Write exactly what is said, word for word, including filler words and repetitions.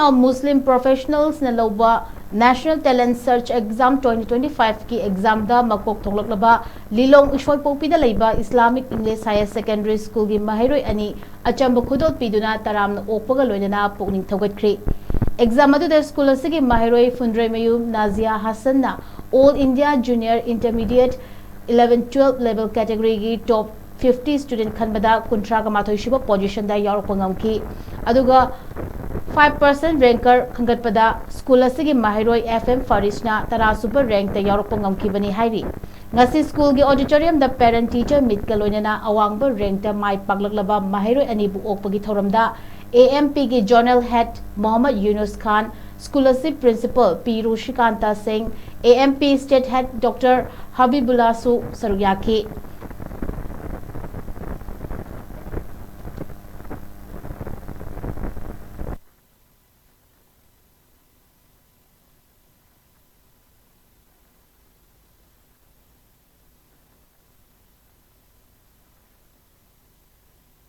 Muslim Professionalsꯅ ꯂꯧꯕ National Talent Search Exam twenty twenty-fiveꯀꯤ examꯗ ꯃꯀꯣꯛ ꯊꯣꯡꯂꯛꯂꯕ ꯂꯤꯂꯣꯡ ꯎꯁꯣꯏꯄꯣꯛꯄꯤꯗ ꯂꯩꯕ Islamic English Higher Secondary Schoolꯒꯤ ꯃꯍꯩꯔꯣꯏ ꯑꯅꯤ ꯑꯆꯝꯕ ꯈꯨꯗꯣꯜ ꯄꯤꯗꯨꯅ ꯇꯔꯥꯝꯅ ꯑꯣꯛꯄꯒ ꯂꯣꯏꯅꯅ ꯄꯨꯛꯅꯤꯡ ꯊꯧꯒꯠꯈ꯭ꯔꯤ꯫ Exam ꯑꯗꯨꯗ school ꯑꯁꯤꯒꯤ ꯃꯍꯩꯔꯣꯏ ꯐꯨꯟꯗ꯭ꯔꯩꯃꯌꯨꯝ Nazia ꯍꯁꯟꯅ All India Junior Intermediate eleven twelve level categoryꯒꯤ top fifty student ꯈꯟꯕꯗ ꯀꯨꯟꯊ꯭ꯔꯥꯒ ꯃꯥꯊꯣꯏ ꯁꯨꯕ positionꯗ ꯌꯥꯎꯔꯛꯄ ꯉꯝꯈꯤ꯫ ꯑꯗꯨꯒ five percent ranker ꯈꯟꯒꯠꯄꯗ school ꯑꯁꯤꯒꯤ ꯃꯍꯩꯔꯣꯏ F M ꯐꯥꯔꯤꯁꯅ ꯇꯔꯥ ꯁꯨꯕ rankꯇ ꯌꯥꯎꯔꯛꯄ ꯉꯝꯈꯤꯕꯅꯤ ꯍꯥꯏꯔꯤ꯫ ꯉꯁꯤ schoolꯒꯤ auditoriumꯗ parent teacher meetꯀ ꯂꯣꯏꯅꯅ ꯑꯋꯥꯡꯕ rankꯇ ꯃꯥꯏ ꯄꯥꯛꯂꯛꯂꯕ ꯃꯍꯩꯔꯣꯏ ꯑꯅꯤꯕꯨ ꯑꯣꯛꯄꯒꯤ ꯊꯧꯔꯝꯗ AMPꯒꯤ Zonal Head ꯃꯣꯍꯝꯃꯗ ꯌꯨꯅꯨꯁ ꯈꯥꯟ, school ꯑꯁꯤ principal P ꯔꯣꯁꯤꯀꯥꯟꯇ ꯁꯤꯡ, AMP state head Doctor ꯍꯕꯤꯕꯨꯜꯂꯥꯁꯨ ꯁꯔꯨꯛ ꯌꯥꯈꯤ꯫